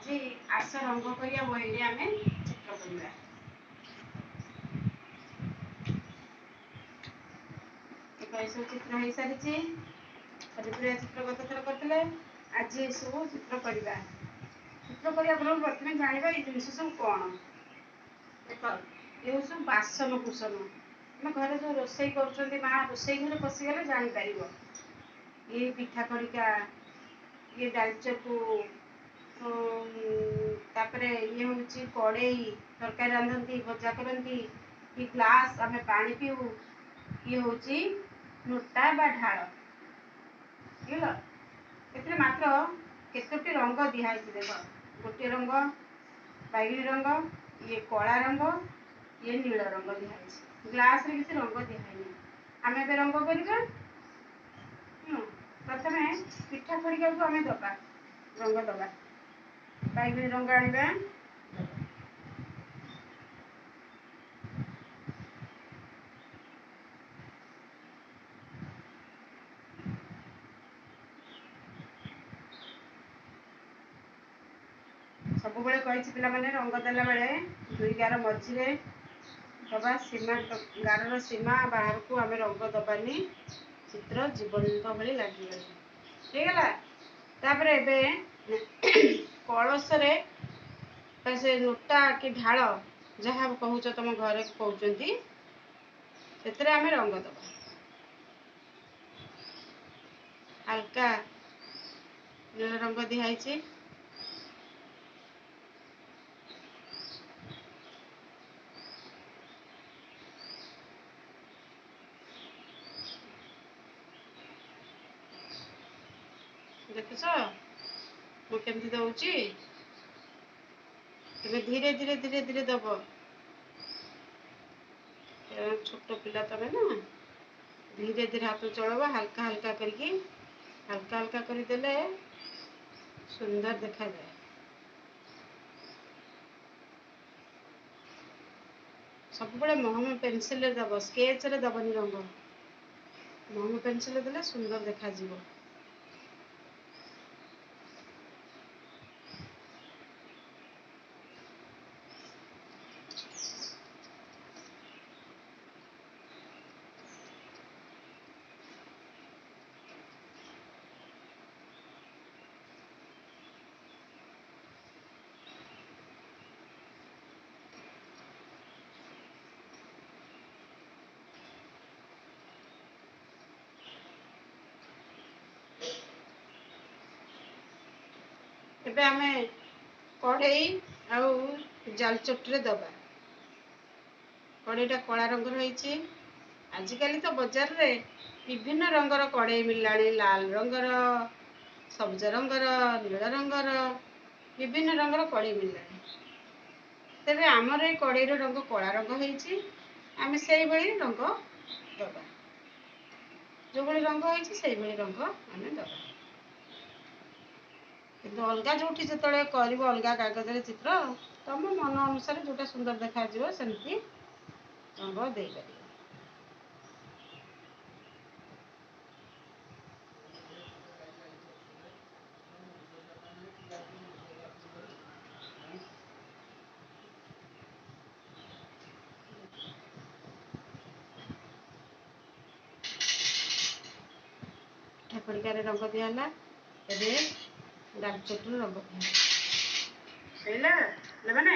ଆଜି ଆସ ରଙ୍ଗ କରିବା ବହିରେ ଆମେ ଚିତ୍ର କରିବା। ଦେଖ, ଏସବୁ ଚିତ୍ର ହେଇସାରିଛି। ପନିପରିବା ଚିତ୍ର ଗତ ଥର କରିଥିଲେ, ଆଜି ଏସବୁ ଚିତ୍ର କରିବା। ଚିତ୍ର କରିବା ପୂର୍ବରୁ ପ୍ରଥମେ ଜାଣିବା ଏଇ ଜିନିଷ ସବୁ କ'ଣ। ଦେଖ, ଏ ସବୁ ବାସନ କୁସନ। ଆମେ ଘରେ ଯେଉଁ ରୋଷେଇ କରୁଛନ୍ତି ମା, ରୋଷେଇ ଘରେ ପଶିଗଲେ ଜାଣିପାରିବ। ଇଏ ପିଠା ଖଡ଼ିକା, ଇଏ ଡାଲି ଚକୁ, ତାପରେ ଇଏ ହେଉଛି କଡ଼େଇ, ତରକାରୀ ରାନ୍ଧନ୍ତି, ଭଜା କରନ୍ତି। ଇଏ ଗ୍ଲାସ୍, ଆମେ ପାଣି ପିଉ। ଇଏ ହେଉଛି ନୋଟା ବା ଢାଳ। ବୁଝିଲ? ଏଥିରେ ମାତ୍ର କେତୋଟି ରଙ୍ଗ ଦିଆହେଇଛି ଦେଖ। ଗୋଟିଏ ରଙ୍ଗ ବାଇଗଣୀ ରଙ୍ଗ, ଇଏ କଳା ରଙ୍ଗ, ଇଏ ନୀଳ ରଙ୍ଗ ଦିଆହେଇଛି। ଗ୍ଲାସ୍ରେ କିଛି ରଙ୍ଗ ଦିଆହେଇନି। ଆମେ ଏବେ ରଙ୍ଗ କରିବା। ପ୍ରଥମେ ପିଠା ଖଡ଼ିକାକୁ ଆମେ ଦବା, ରଙ୍ଗ ଦବା। ବାଇଗଣୀ ରଙ୍ଗ ଆଣିବା। ସବୁବେଳେ କହିଛି ପିଲାମାନେ, ରଙ୍ଗ ଦେଲା ବେଳେ ଦୁଇ ଗାର ମଝିରେ ଦବା। ସୀମା, ଗାରର ସୀମା ବାହାରକୁ ଆମେ ରଙ୍ଗ ଦବାନି, ଚିତ୍ର ଜୀବନ୍ତ ଭଳି ଲାଗିବନି। ହେଇଗଲା। ତାପରେ ଏବେ କଳସରେ ସେ ନୋଟା କି ଢାଳ, ଯାହା କହୁଛ ତମ ଘରେ କହୁଛନ୍ତି, ସେଥିରେ ଆମେ ରଙ୍ଗ ଦବା। ହାଲକା ନୀଳ ରଙ୍ଗ ଦିଆହେଇଛି। ଦେଖୁଛ ମୁଁ କେମିତି ଦଉଛି? ତୁମେ ଧୀରେ ଧୀରେ ଧୀରେ ଧୀରେ ଦବ, ଛୋଟ ପିଲା ତମେ ନା। ଧୀରେ ଧୀରେ ହାତ ଚଳେଇବ, ହାଲକା ହାଲକା କରିକି। ହାଲକା ହାଲକା କରିଦେଲେ ସୁନ୍ଦର ଦେଖାଯାଏ। ସବୁବେଳେ ମହମ ପେନସିଲରେ ଦବ, ସ୍କେଚରେ ଦବନି ରଙ୍ଗ। ମହମ ପେନସିଲରେ ଦେଲେ ସୁନ୍ଦର ଦେଖାଯିବ। ଏବେ ଆମେ କଡ଼େଇ ଆଉ ଜାଲ ଚଟୁରେ ଦେବା। କଡ଼େଇଟା କଳା ରଙ୍ଗର ହେଇଛି। ଆଜିକାଲି ତ ବଜାରରେ ବିଭିନ୍ନ ରଙ୍ଗର କଡ଼େଇ ମିଳିଲାଣି, ଲାଲ ରଙ୍ଗର, ସବୁଜ ରଙ୍ଗର, ନୀଳ ରଙ୍ଗର, ବିଭିନ୍ନ ରଙ୍ଗର କଡ଼େଇ ମିଳିଲାଣି। ତେବେ ଆମର ଏଇ କଡ଼େଇର ରଙ୍ଗ କଳା ରଙ୍ଗ ହେଇଛି, ଆମେ ସେଇଭଳି ରଙ୍ଗ ଦେବା। ଯେଉଁଭଳି ରଙ୍ଗ ହେଇଛି ସେଇଭଳି ରଙ୍ଗ ଆମେ ଦେବା। କିନ୍ତୁ ଅଲଗା ଯେଉଁଠି ଯେତେବେଳେ କରିବ ଅଲଗା କାଗଜରେ ଚିତ୍ର, ତମ ମନ ଅନୁସାରେ ଯେଉଁଟା ସୁନ୍ଦର ଦେଖାଯିବ ସେମିତି ରଙ୍ଗ ଦେଇପାରିବ। ପିଠା ଖଡ଼ିକାରେ ରଙ୍ଗ ଦିଆହେଲା, ଏବେ ଡାଲି ଚଟୁରେ ରଙ୍ଗ ଦିଆହେଲା। ହେଇଲା ପିଲାମାନେ?